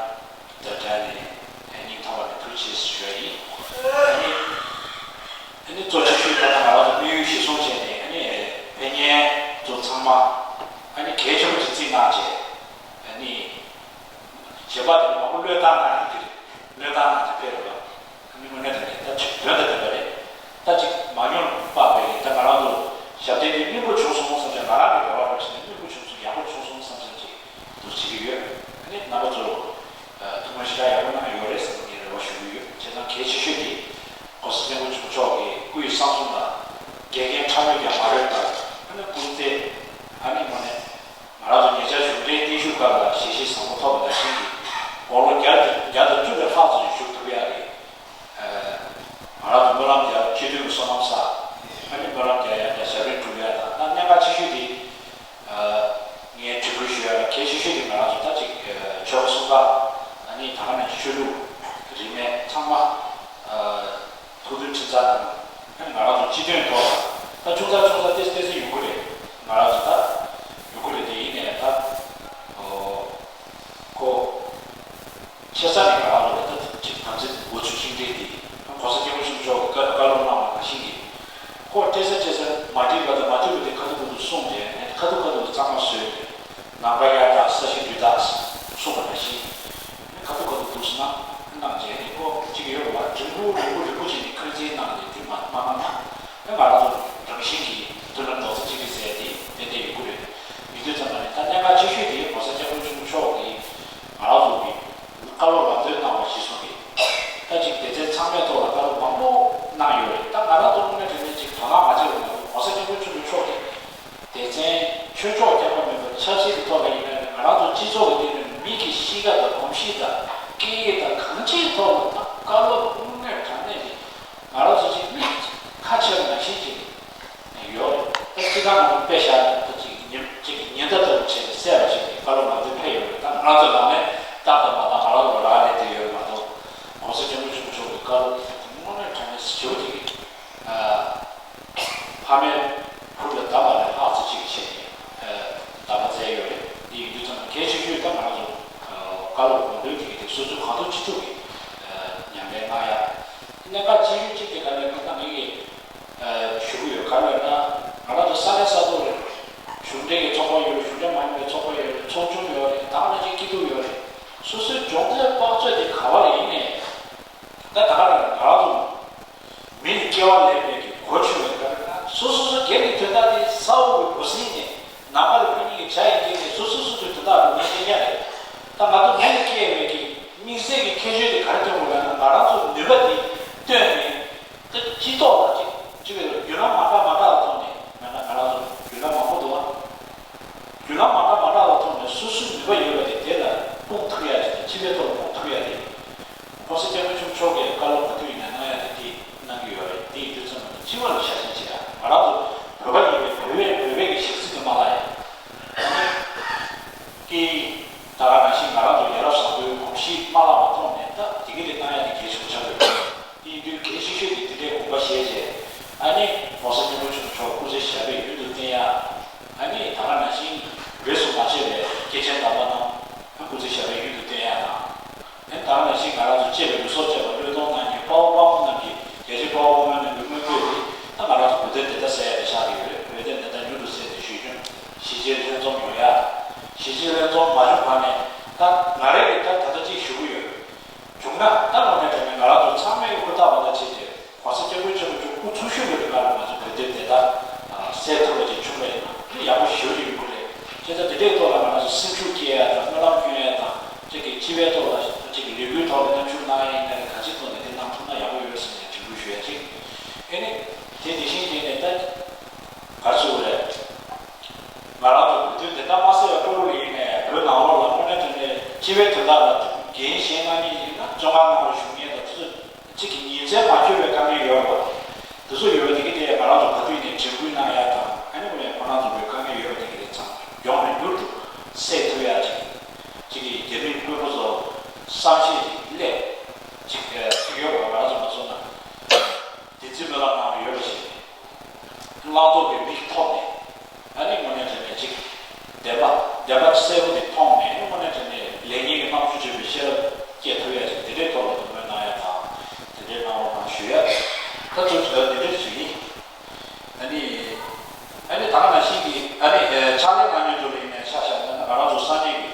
དང་སྦྲགས་ནས་སྙིང་ཐག་པ་ནས་ཐུགས་རྗེ་ཆེ་ཞུ་ཡ་ཡིན། ཨ་ནི་ཨ་ནི་གཙོ་ཆེ་ཤོས་ད་ལྟ་ང་རང་ཚོ་དམིགས་ཡུལ་གཞིར་བཟུང་བྱས་ནས་ཨ་ནི་ཕེབས་མཁན་ཚོ་ཚང་མ་ཨ་ནི་གལ་ཆེན་པོ་ཅིག་བརྩིས་གནང་བྱས། ཨ་ནི་གཞན་པ་དེ་མང་པོ་བློས་བཏང་གནང་ཡོད་ཀྱི་རེད། བློས་བཏང་གནང་བྱས་ཕེབས་རེད་པ། ཨ་ནི་དངོས་གནས་དྲང་གནས་ད་ཅིག་དོན་དང་ལྡན་པ་རེད། ད་ཅིག་མ་འོངས་པ་བས་ད་ང་རང་ཚོ་ཞབས་བརྟན་འདི་སྨིན་པོ་བྱུང་སོང་བསམ་བྱས། ང་རང་གི་རེ་བ་རེད་ཟེར་ནས་སྨིན་པོ་བྱུང་སོང་། ཡག་པོ་བྱུང་སོང་བསམ་བསམ་ཅིག་འདུག་བྱེད་ཀྱི་ཡོད། ཨ་ནི་རྣམ་པ་ཚོ་ཐུགས་སྨོན་ཞེ་དྲག་ཡག་པོ་གནང་ཡོད་རེད་བསམ་ངས་རེ་བ་ཞུ་གི་ཡོད། བྱས་ཙང་གལ་ཆེ་ཤོས་དེ་༸གོང་ས་༸སྐྱབས་མགོན་ཆེན་པོ་མཆོག་གི་སྐུ་ཡི་གསང་གསུམ་ལ་འགལ་རྐྱེན་ཕྲ་མོ་ཀྱང་མ་ཡོད་པར། ཨ་ནི་སྐུ་ཚེ་ཨ་ནི་དངོས་གནས་ང་རང་ཚོ་ཉེ་ཆར་གཞུང་འབྲེལ་བརྟན་བཞུགས་སྐབས་ལ་ཞལ་བཞེས་བཟང་པོ་ཐོབ་པ་ནང་བཞིན་གྱི་དགུང་ལོ་བརྒྱ་དང་བཅུ་ལས་ལྷག་ཙམ་ཞིག་བཞུགས་ཐུབ་ཡག་གི་ང་རང་ཚོ་སྨོན་ལམ་རྒྱག་སྤྱི་འཐུས་ཀྱི་བསོད་ནམས་བསགས། ཨ་ནི་སྨོན་ལམ་རྒྱག་ཡག་དང་ཞབས་རིམ་སྒྲུབ་ཡག་དང་། ད་གནད་འགག་ཆེ་ཤོས་དེ་ངས་དྲི་བཀོད་ཞུ་ཡག་ལ་གལ་ཆེ་ཤོས་དེ་ང་རང་ཚོ་ད་ཅིག་ཆོལ་ཁ་གསུམ་ཀ། ཨ་ནི་ད་ག་ནང་བཞིན་ཆོས་ལུགས་རིས་མེད་ཚང་མ་ཐུགས་མཐུན་ཁྲིམས་གཙང་ངང་ང་རང་ཚོ་སྤྱི་དོན་ཐོག་ལ་ད་ཆུང་ཙག་ཆུང་ཙག་ཏོག་ཙམ་ཏོག་ཙམ་ཡོང་གི་རེད། ང་རང་ཚོ་ད་ཡོང་གི་རེད། དེ་ཡིན་ནའི་ད་ཁོ་ཆེ་ས་ནས་ང་རང་ཚོ་ལ་ད་ཅིག་དམ་ཚིག་འོ་ཚོད་ཤིང་འབྲས་དེ་༸གོང་ས་༸སྐྱབས་མགོན་ཆེན་པོ་མཆོག་གིས་བཀའ་སློབ་གནང་བ་ནང་བཞིན་གྱི་ཁོ་སྤྲད་ས་སྤྲད་ས་མ་འགྲིག་པ་དང་མ་འགྲིག་པ་དེ་ཁ་ཐུག་ཁ་ཐུག་གསུངས་ཏེ། ཁ་ཐུག་ཁ་ཐུག་གཙང་མ་བཟོས་ཏེ། ནམ་མཁའ་གཡར་དང་ས་གཞི་འདུལ་དང་གསུངས་པ་ནང་བཞིན། ཁ་ཐུག་ཁ་ཐུག་འདུག་སེ་གནང་གནང་བྱས་ནས་ཁོ་གཅིག་ཡོད་རེད་བ། རིང་པོ་རིང་པོ་རིང་པོ་བྱས་ནས་ཁུར་འཛིན་གནང་ནས་རྒྱུན་མ་མ་གནང་ན། ཨེ་ང་རང་ཚོ་རང་བཞིན་གྱིས་མཐུན་ལམ་རྡོག་རྩ་གཅིག་སྒྲིལ་ཟེར་དེ་ཏན་ཏན་ཡོང་གི་རེད། ཡིན་དུས་ཙམ་པ་ནས་ད་གནད་འགག་ཆེ་ཤོས་དེ་༸གོང་ས་༸སྐྱབས་མགོན་ཆེན་པོ་མཆོག་གིས་ང་རང་ཚོ་གི་བཀའ་སློབ་ལམ་སྟོན་གནང་བ་གཞིར་བཟུང་གིས། ད་ཅིག་སྡེ་ཚན་ཚང་མའི་ཐོག་ལ་བཀའ་སློབ་མང་པོ་གནང་ཡོད་རེད། ད་ང་རང་ཚོ་དངོས་གནས་དྲང་གནས་ཅིག་དོ་སྣང་མ་བྱས་པ་ན་༸གོང་ས་༸སྐྱབས་མགོན་ཆེན་པོ་མཆོག་གིས་སྡེ་ཚན་ཆོས་ཕྱོགས་རྐྱང་པ་མིན་པར་ཆབ་སྲིད་ཀྱི་ཐོག་ལ་ཡིན་ན་རེད། ང་རང་ཚོ་སྤྱི་ཚོགས་ཀྱི་སྟེང་ནས་མི་གི་གཤིས་ཀ་དང་གོམས་གཤིས་དང་སྐད་ཡིག་དང་གང་ཅིའི་ཐོག་ལ་ད་བཀའ་སློབ་དངོས་གནས་དྲང་གནས་ཀྱི་ང་རང་ཚོ་ཅིག་མི་ཁ་ཆེ་བ་ནང་བཞིན་ཅིག་ཡོད་རེད། ད་སྤྱི་བཏང་ང་ཚོ་དཔེ་བཞག་ན་ད་ཅིག་ཉིན་གཅིག་གི་ཉི་ཟླ་ལྟ་བུ་བྱས་ནས་གསལ་བ་ཞིག་གི་བཀའ་སློབ་ང་ཚོས་ཕེབས་ཡོད་རེད། ད་ང་རང་ཚོ་ནང་ནས་ལྟ་དང་མ་ལྟ་ང་རང་ཚོ་རག་ལས་བསྡད་ཡོད་རེད་མ་གཏོགས། ༸གོང་ས་༸སྐྱབས་མགོན་ཆེན་པོ་མཆོག་གི་བཀའ་སློབ་དེ་དངོས་གནས་དྲང་གནས་ཞེ་པོ་ཅིག་གི་ཕ་མའི་བུ་ལ་བདག་པ་ལས་ལྷག་ཙམ་ཅིག་བྱས་ནས་བདག་པོ་བཙལ་ཡོད་རེད། འདི་ཡིན་དུས་ཙམ་གལ་ཆེ་ཤོས་ད་ང་རང་ཚོ་བཀའ་སློབ་དགོངས་དོན་དེ་གི་དེ་སོ་སོའི་གང་ཐུབ་ཅི་ཐུབ་ཀྱི་ཉམས་ལེན་གནང་ཡ། གནད་འགག་ཆེ་ཤོས་གཅིག་དེ་ག་ལ་ད་ངེད་ཀྱིས་ཞུ་གི་ཡོད། ག་རེ་ལབ་ན་ང་རང་ཚོ་ས་གནས་ས་ཐོག་རེད། གཞུང་འབྲེལ་གྱི་ཚོགས་པ་ཡོད་རེད། གཞུང་འབྲེལ་མ་ཡིན་པའི་ཚོགས་པ་ཡོད་རེད། ཚོགས་ཆུང་ཡོད་རེད། ད་ག་ནང་བཞིན་སྐྱིད་སྡུག་ཡོད་རེད། སོ་སོའི་སྦྱོང་ཚན་དཔག་ཚོད་དེ་ག་བ་ལ་ཡིན་ནའི། ད་ད་ག་རང་ང་རང་ཚོ་མི་ནི་སྐྱེ་བ་ལེན་པའི་གི་གོ་ཆོད་པའི་སྐབས་ན་སོ་སོ་སོ་སྒེར་གྱི་དོན་དག་དེ་ས་འོག་གི་འབུ་སྲིན་ནས་ནམ་མཁའ་ལ་ཕེབས་མཁན་གྱི་བྱ་ཡི་སྐད་ནས་སོ་སོ་སོ་སོའི་དོན་དག་ལ་ངོས་འཛིན་ཡ་རེད། ད་ང་ཚོ་མི་ལ་སྐྱེ་བའི་གི་དམིགས་བསལ་གྱི་ཁྱད་ཆོས་དེ་ག་རེ་སྟོན་དགོས་ལབ་ན། ང་རང་ཚོ་ནུས་པ་དེ་བཏོན་ནས། ད་སྤྱི་ཚོགས་ལ་ཅིག་ཅིག་བརྒྱུད་ལམ་མ་འདྲ་མ་འདྲ་ལ་ཐོག་ནས་མེད་ན་ང་རང་ཚོ་བརྒྱུད་ལམ་མང་པོ་འདུག་ཨ། བརྒྱུད་ལམ་མ་འདྲ་མ་འདྲ་ལ་ཐོག་ནས་སོ་སོའི་ནུས་པ་ཡོད་པ་དེ་དེ་ལ་སྤུངས་ཐུབ་ཡ་དེ་དང་། སྤྱི་པའི་ཐོག་ལ་སྤུངས་ཐུབ་ཡ་དེ། ༸གོང་ས་༸སྐྱབས་མགོན་ཆེན་པོ་མཆོག་གིས་བཀའ་སློབ་ག་དུས་ཡིན་ན་གནང་ཡ་དེ་དེ་གནང་གི་ཡོད་རེད། དེ་ཡིན་དུས་ཙམ་པ་ནས་སྤྱི་བ་ལ་ཤ་ཞེན་བྱེད་ཡ། ང་རང་ཚོ་བོད་པ་ཡིན་པའི་བོད་པའི་བོད་པའི་གི་ཞེ་ཚིག་དེ་མ་ལབ་ཡ། ཀི། ད་ག་ནང་བཞིན་ང་རང་ཚོ་ཡ་རབས་བཟང་པོའི་གོམས་གཤིས་མ་བརླག་པ་ཐོག་ནས་ད་དེ་གི་དེ་གནང་ཡ་དེ་གལ་ཆེན་པོ་ཆགས་ཡོད། དེ་ཡིན་དུས་གལ་ཆེ་ཤོས་དེ་དེ་འདྲའི་དགོངས་པ་བཞེས་བྱས། ཨ་ནི་༸གོང་ས་༸སྐྱབས་མགོན་ཆེན་པོ་མཆོག་སྐུ་ཚེ་ཞབས་པད་ཡུན་དུ་བརྟན་ཡ། ཨ་ནི་ད་ག་ནང་བཞིན་རིས་སུ་མ་ཆད་པའི་སྐྱེས་ཆེན་དམ་པ་རྣམས་སྐུ་ཚེ་ཞབས་པད་ཡུན་དུ་བརྟན་ཡ་དང་། ཨ་ནི་ད་ག་ནང་བཞིན་ང་རང་ཚོ་གཅེས་པའི་ལུས་སྲོག་བཅད་པ་བློས་གཏོང་གནང་མཁན་དཔའ་བོ་དཔའ་མོ་རྣམས་ཀྱི། རྒྱལ་གཅེས་དཔའ་བོ་དཔའ་མོ་རྣམས་ཀྱི་མངོན་འདོད་དེ་ད་ང་རང་ཚོ་བོད་དོན་བདེན་མཐའ་གསལ་ཡ་དེ་ཆགས་ཀྱི་ཡོད་རེད། བོད་དོན་བདེན་མཐའ་མྱུར་དུ་གསལ་ཏེ་གཞོན་སྐྱོང་གཞིས་བྱེས་ལྷན་འཛོམས་ཡོང་ཡ། གཞིས་བྱེས་ལྷན་འཛོམས་མ་བྱུང་བར་ནས་ད་ང་རང་གིས་ད་ད་ལྟ་གཅིག་ཞུ་གི་ཡོད། བྱུང་ན་ད་དངོས་གནས་དྲང་གནས་ང་རང་ཚོ་ཚང་མས་ཧུར་ཐག་འབད་ཐག་བྱས་ཏེ། ༸གོང་ས་༸སྐྱབས་མགོན་ཆེན་པོ་མཆོག་སྐུ་འཚོ་བཞུགས་པའི་སྐབས་ལ་ང་ཚོ་བོད་དོན་བདེན་མཐའ་གསལ་ཐུབ་པ་ཅིག་བྱུང་བ་ཡིན་ན་དེ་ཡག་པོ་ཞེ་པོ་ཅིག་ཡོང་གི་རེད། བྱས་ཙང་དེ་འདྲའི་ཐོག་ལ་ང་རང་ཚོ་སེམས་ཤུགས་སྐྱེད་ཡ་དང་སྨོན་ལམ་སྐྱོན་ཡ་དང་། གཅིག་གིས་སྤྱི་པའི་ཐོག་ལ་གཅིག་གིས་ལས་འགུལ་ཐོག་ལ་མཉམ་ཞུགས་གནང་ཡ་ཡིན་ན་རེད། ག་ཅིའི་ཐོག་ནས་དེ་གནང་ཐུབ་ན་ཡག་པོ་ཡོད་ཟེར་ནས་དྲན་སྐུལ་ཞུ་ཡ་གཅིག་ཨེ་ནི། དེ་དེ་བཞིན་བྱས་ནས་ད་ག་རེ་ཟེར་དགོས་རེད། ང་རང་ཚོ་བོད་དོན་བདེན་མཐའ་མ་གསལ་བའི་སྐབས་ལ་ཡིན་ནའི་བོད་ནང་ལོགས་ལ་དངོས་གནས་དྲང་གནས་སྤྱི་པའི་དོན་དག་ལ་འགན་བཞེས་གནང་མཁན་ཡིན་ན་བཙོན་ཁང་ནང་ལ་བཞུགས་མཁན་དང་དེ་ཚོ་གཅིག་གི་ཉིན་མཚན་མ་འཁྱོལ་བའི་དཀའ་ངལ་ཡོད་པ། དེ་ཚོ་ཡོད་པ་དེ་གི་དེ་ང་རང་ཚོ་ག་དུས་ཡིན་ནའི་དྲན་སྐུལ་གནང་ཡ་དང་། ཨ་ནི་དངོས་གནས་ཁོ་རང་ཚོ་བོད་དཀའ་ངལ་ཡོད་པ་དེ་གི་དེ་ཚང་མགྱོགས་ནས་མྱུར་དུ་སེལ་ཐུབ་ཡ་ཅིག་གཅིག་གི་རྒྱ་མིའི་དཔོན་པོ་ཚོ་བསམ་ཤེས་ཅིག་སླེབས་ཅིག་ཨ་ཅིག་ཡོད་པ། ང་རང་ཚོ་མ་སོང་ན། བདེན་ཚིག་སྨོན་ལམ་གནང་བ་ཡོད་པ་ཞིག་བླང་དོར་གྱི་མིག་ཐོག་ནས། ཨ་ནི་དངོས་གནས་དྲང་གནས་ཅིག་བདེན་པ་བདེན་པ་གསལ་པོ་དེ་མཐོང་ནས། དངོས་གནས་དྲང་གནས་ལས་ངན་གྱི་རྣམ་དཔྱོད་ཅན་པའི་ཤེས་རབ་སྐྱེ་ཐུབ་ཡ་ཅིག་དེ་འདྲའི་ཐོག་ལ་གདམ་ག་གནང་ཡ་དང་། དེ་འདྲའི་གནང་རོགས་གནང་ཞུ་ཡ། ད་ཚོད་དེ་འདྲ་ཞིག་ཡིན། ཨ་ནི། ཨ་ནི་ད་ག་ནང་བཞིན་གྱི་ཨ་ནི་ཕྱག་ལས་གནང་མཁན་ཚོ་ལ་ཡིན་ནའི་ཆ་བཞག་ན། ང་རང་ཚོ་སང་ཉིན་གྱི་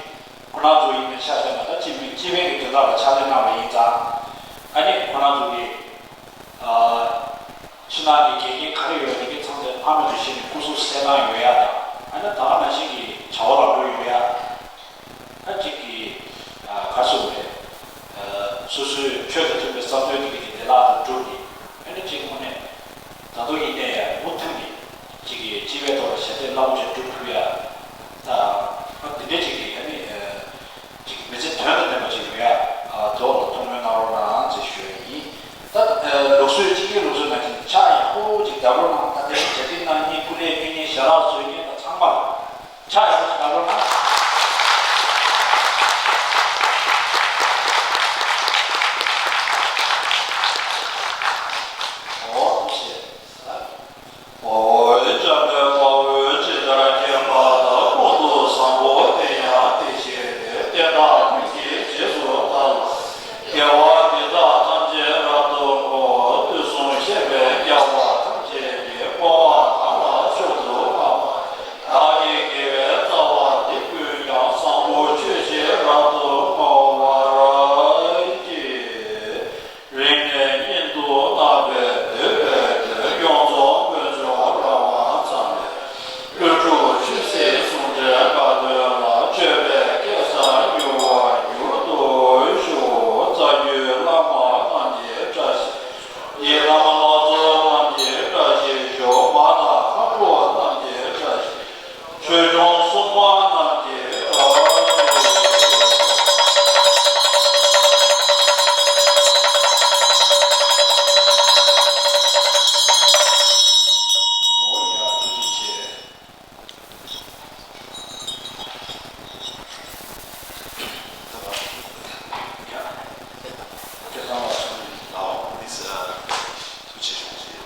ཁོ་རང་ཚོ་ཡིན་ནའི་ཆ་བཞག་ན། ད་སྤྱི་མི་སྤྱི་པའི་གི་དོན་དག་ལ་ཕྱག་ལས་གནང་བ་ཡིན་ཙང་། ཨ་ནི་ཁོ་རང་ཚོ་གི་ཕྱི་ནང་གི་འགལ་རྐྱེན་ག་རེ་ཡོད་པ་དེ་གི་ཚང་མ་ཕ་མེས་དང་བཤད་ནས་སྐུ་གཟུགས་གསལ་ཐང་ཡོད་ཡ་དང་། ཨ་ནི་ད་ག་ནང་བཞིན་གྱི་བྱ་བ་ལམ་འགྲོ་ཡོང་ཡ། ཨ་གཅིག་གིས་ཨ་ག་རེ་ཟེར་དགོས་རེད། ཨ་སོ་སོའི་ཆོས་དང་མཐུན་པའི་བསམ་ཚུལ་དེ་གི་དེ་བདེ་བླག་ཏུ་བསྒྲུབས་ནས། ཨ་ནི་གཅིག་དངོས་གནས་ད་དུང་ཡིན་ནའི་མུ་མཐུད་ནས་གཅིག་གིས་སྤྱི་པའི་ཐོག་ལ་ཞབས་འདེགས་རླབས་པོ་ཆེ་སྒྲུབ་ཐུབ་ཡ། ད་ཨ་དེ་འདྲའི་གཅིག་གིས་ཨ་ནི་ཨ་གཅིག་མི་ཚེ་དོན་དང་ལྡན་པ་ཅིག་ཡོང་ཡ་ཨ་ཐོག་ལ་ཐུགས་སྨོན་གནང་རོགས་གནང་ཟེར་ཞུ་ཡ་ཡིན། ད་ཨ་ལུགས་སྲོལ་སྤྱི་ཁའི་ལུགས་སྲོལ་ནང་བཞིན་ཕྱག་ཡག་པོ་ཅིག་བརྡབ་རོགས་གནང་། ད་དེ་རིང་གྲ་སྒྲིག་གནང་མཁན་སྐུ་ལས་སྐྱོན་མཁན་ཞལ་ལག་བཟོ་མཁན་དང་ཚང་མ་ལ། ཕྱག་ཡག་པོ་ཞིག་བརྡབ་རོགས་གནང་། ཨོ་ཐུགས་རྗེ་ཆེ། ཨོ་ཡ། འཇམ་དཔལ་དཔའ་བོས་ཇི་ལྟར་མཁྱེན་པ་དག་ཀུན་ཏུ་བཟང་པོ་དེ་ཡང་དེ་བཞིན་ཏེ། དེ་དག་ཀུན་གྱི་རྗེས་སུ་བདག་སློབ་དགེ་བ་འདི་དག་ཐམས་ཅད་རབ་ཏུ་བསྔོ། དུས་གསུམ་གཤེགས་པའི་རྒྱལ་བ་ཐམས་ཅད་ཀྱིས། བསྔོ་བ་དག་ལ་མཆོག་ཏུ་བསྔགས་པ། བདག་གི་དགེ་བའི་རྩ་བ་འདི་ཀུན་ཀྱང་། བཟང་པོ་སྤྱོད་ཕྱིར་རབ་ཏུ་བསྔོ་བར་བགྱི། རིང་ནས་ཉིད་དུ་བརྣག་པའི་འདོད་པའི་དོན། ཡོངས་རྫོགས་དཀོན་མཆོག་རང་དབང་ཚང་བའི། ཀླུ་སྒྲུབ་ཆོས་སྲིད་ཟུང་འབྲེལ་དགའ་སྟོན་ལ། སྤྱོད་པའི་སྐལ་བཟང་མྱུར་བ་མྱུར་དུ་ཤོག། རྩ་བརྒྱུད་བླ་མ་རྣམས་ཀྱི་བཀྲ་ཤིས། ཡི་དམ་ལྷ་ཚོགས་རྣམས་ཀྱི་བཀྲ་ཤིས་ཤོག། མ་དང་ཁམས་ལོ་རྣམས་ཀྱི་བཀྲ་ཤིས། ཆོས་སྐྱོང་སྲུང་མ་རྣམས་ཀྱི་བཀྲ་ཤིས། ཨོ་ཡ། ཐུགས་རྗེ་ཆེ། ཐུགས་རྗེ་ཆེ། སྤྱིར་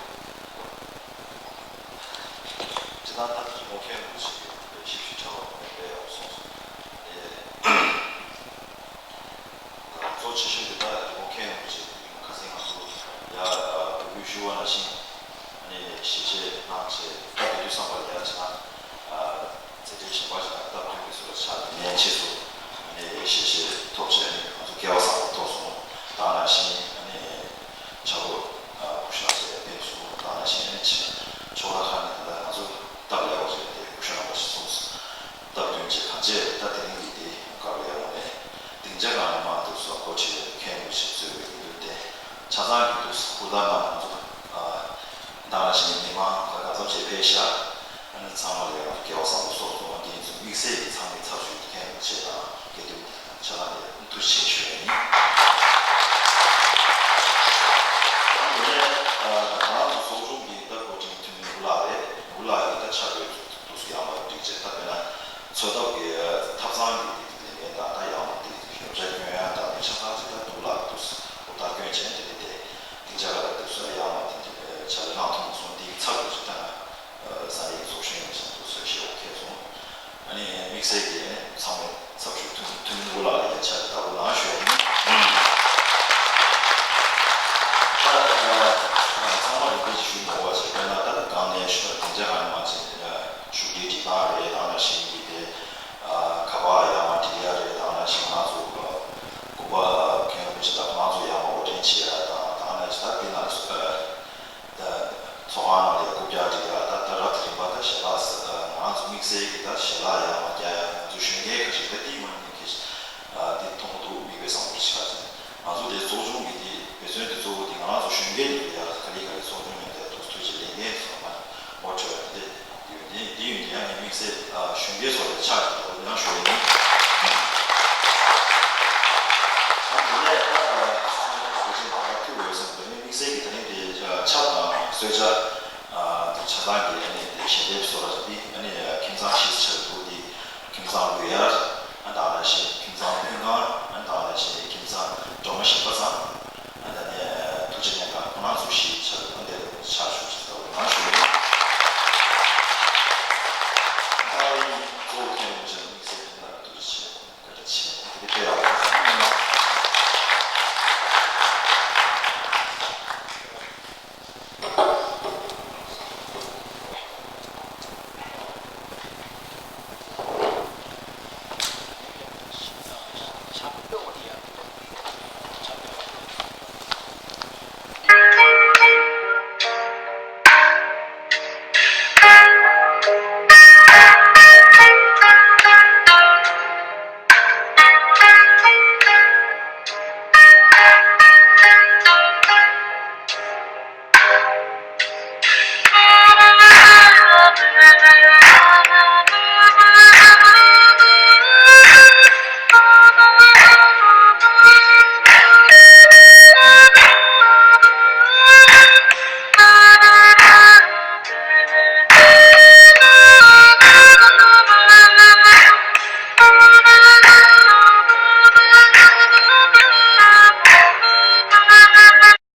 བཏང་ད་རྒྱལ་མོ་མཁན་རིན་པོ་ཆེ་གི་ཞིབ་ཞིབ་ཕྲ་བ་དཔེ་ཡག་པོ་གསུངས་སོང་། ཨེ། གཙོ་ཆེ་ཤོས་དེ་ད་རྒྱལ་མོ་མཁན་རིན་པོ་ཆེ་ཁ་སང་ང་ཚོ་ཡ་འབོད་སྐུལ་ཞུས་པ་ནང་བཞིན་ཨ་ནི་ཞལ་བཞེས་གནང་བྱས། སྐབས་དེ་དུས་བསམ་པ་ལ་ཡ་བྱས་ན་མཛད་བྲེལ་གཞན་པ་ཞིག་དང་སྟབས་བསྟུན་པའི་བཟོ་འདྲ་ཆགས་ནས་ཕྱིས་སུ་ཨ་ནི་ཞལ་བཞེས་ཐོབ་བྱས། ཚང་མའི་ཚབ་ཞུས་ཏེ་མཁན་རིན་པོ་ཆེ་དང་དགེ་འདུན་ཆ་ཚང་ལ་ཐུགས་རྗེ་ཆེ་ཞུ་ཡ་ཡིན། ཨ་ནི་ད་ང་ཚོ་ཚོགས་ཆུང་གི་ད་འགོ་འདྲེན་འཐུས་མི་འུ་ལགས་རེད། འུ་ལགས་ཀྱིས་ད་ཕྱག་དཔེ་འདུག་སེ་ཡག་པོ་བསྒྲིགས་རྗེས་ད་དཔེར་ན་འཚོ་ཐབས་ཀྱི་ཐབ་ཚང་གི་དེ་ལས་འགན་དང་ད་ཡག་པོ་དེ་ཉོ་ཆ་སྐྱོན་ཡ་དང་དེ་ཆ་ཚང་ཅིག་ད་འུ་ལགས་འདུག་སེ་འུ་ད་སྐྱོན་བྱས་དེ་དེ་དེ་དེ་ཆ་ག་ད་འདུག་སེ་ཡག་པོ་དེ་འདྲ་ཕྱག་ལས་གནང་ཐུབ་མ་སོང་། དེའི་ཚབ་ཏུ་ཅིག་ད་ང་ས་གནས་ཚོགས་གཞོན་ཡིན་ཙང་འདུག་སེ་ཞེ་པོ་མཁས་སོང་། ཨ་ནི་དམིགས་བསལ་གྱིས་ཚང་མའི་ཚབ་ཞུ་ཐུབ་ཐུབ་མིན་འུ་ལགས་ལ་ཡ་ཆ་དེ་ལྟ་བུ་ལངས་ཞུ་ཡ་ཡིན། ད་ཚང་མ་རིན་པོ་ཆེ་ཞུ་མ་དགོས་པ་ཞིག་དཔེར་ན་ད་གང་ནས་ཞུ་དེ་འདྲ་གང་མ་བྱེད་ཞུ་རྒྱུའི་སྒྲིག་སྟངས་རེད། དེ་ནང་བཞིན་གྱི་དེ་ཁ་པར་ཡར་མར་སྒྲིག་ཡ་རེད། དེ་ནང་བཞིན་ང་ཚོ་དགོན་པ་མཁན་རིན་པོ་ཆེ་དང་ང་ཚོ་ཡར་མར་འགོ་འདྲེན་བྱེད་ཡ་དང་དེ་ནང་བཞིན་ད་དེ་ནང་ཚོ་ད་ཚོགས་ཁང་ནང་ལ་རྐུབ་བཀྱག་སྒྲིག་ཡ་ད་ད་རབ་དང་རིམ་པ་ད་ཞལ་ལག་ང་ཚོ་དམིགས་བསལ་གྱི་ད་ཞལ་ལག་ཡར་མར་རྒྱག་ཡ་ང་ཚོ་གཞོན་སྐྱེས་ཁ་ཤས་ད་དེའི་མ་ནི་ཁེ་ད་དེ་མཐོང་གི་འདུག་མིག་དཔེ་བཟང་པོ་ཞིག་ཆགས་ཟིན། ང་ཚོ་དེ་ཚོགས་ཆུང་གི་དེ་འབད་བརྩོན་དེ་གཙོ་བོ་དེ་ང་རང་ཚོ་གཞོན་སྐྱེས་ཀྱི་ཡ་ག་ལེ་ག་ལེ་ཚོགས་ཆུང་ནས་དེ་ཐུགས་ཐུགས་རྗེ་ལས་འགན་སོང་མ་ནི་ངོ་འཕྲོད་ཡ་དེ། དེ་ཡོད་དེ་དེ་ཡོད་དེ་ཡང་ངས་དམིགས་བསལ་གཞོན་སྐྱེས་ཚོ་ལ་ཆགས་ཀྱི་འདུག་ཡང་ཞུ་ཡ་ཡིན། ཨ་དེ་ནས་ད་ཚང་མ་གོ་ཆེན་དང་ཐུག་ཡོད་ཟེར་དེ་ནས་དམིགས་བསལ་གྱི་ད་ནི་དེ་ཆབ་དང་གསོལ་ཇ་དེ་ཆ་ཚང་གི་ཨ་ནི་དེ་ཞལ་འདེབས་བཟོ་ར་དེ་ཨ་ནི་ཁྱིམ་ཚང་ཞིག་ཆགས་འདུག་དེ་ཁྱིམ་ཚང་ལུས་ཡར་ཨ་ད་ནང་བཞིན་ཁྱིམ་ཚང་སྤུན་ཁང་ཨ་ད་ནང་བཞིན་ཁྱིམ་ཚང་སྒྲོལ་མ་ཞིག་པ་ཚང་། ཨ་ད་ནས་ཐུགས་རྗེ་ཆེ་གནང་ཁོང་རྣམ་ཚོ་ཞིག་ཆགས་ཡོད། ཨ་འདིར་ཕྱག་ཞུ་ཅིག་ལྟ་བུ་ང་ཞུ་ཡིན། ཨ་ཡིན་གཙོ་བོ་མཁན་རིན་པོ་ཆེ་ལ་དམིགས་བསལ་ཕན་ཐོགས་ཐུགས་རྗེ་ཆེ་བཀའ་དྲིན་ཆེ་དེ་དཔེ་ཡག་